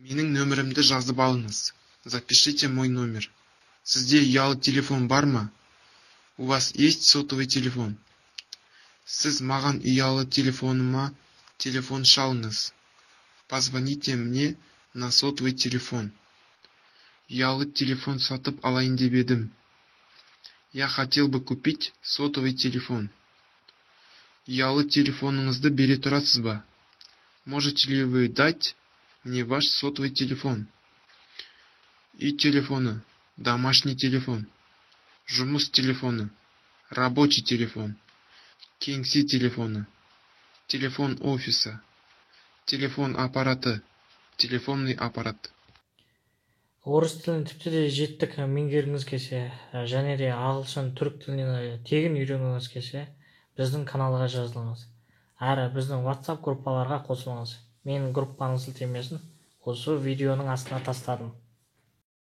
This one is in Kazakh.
Менің нөмірімді жазып алыңыз. Запишите мой номер. Сізде ұялы телефон бар ма? У вас есть сотовый телефон? Сіз маған ұялы телефоныма телефон шалыңыз. Позвоните мне на сотовый телефон. Ұялы телефон сатып алайын деп едім. Я хотел бы купить сотовый телефон. Ұялы телефоныңызды бере тұрасыз ба? Можете ли вы дать мне ваш сотовый телефон? Үй телефоны — домашний телефон. Жұмыс телефоны — рабочий телефон. Кеңсе телефоны — телефон офиса. Телефон аппараты — телефонный аппарат. Орыс тілін тіпті де жетік меңгергіңіз келсе және де ағылшын, түрік тілінен тегін үйренгіңіз келсе, біздің каналға жазылыңыз әрі біздің WhatsApp группаларға қосылыңыз. Менің группаның сілтемесін осы видеоның астына тастадым.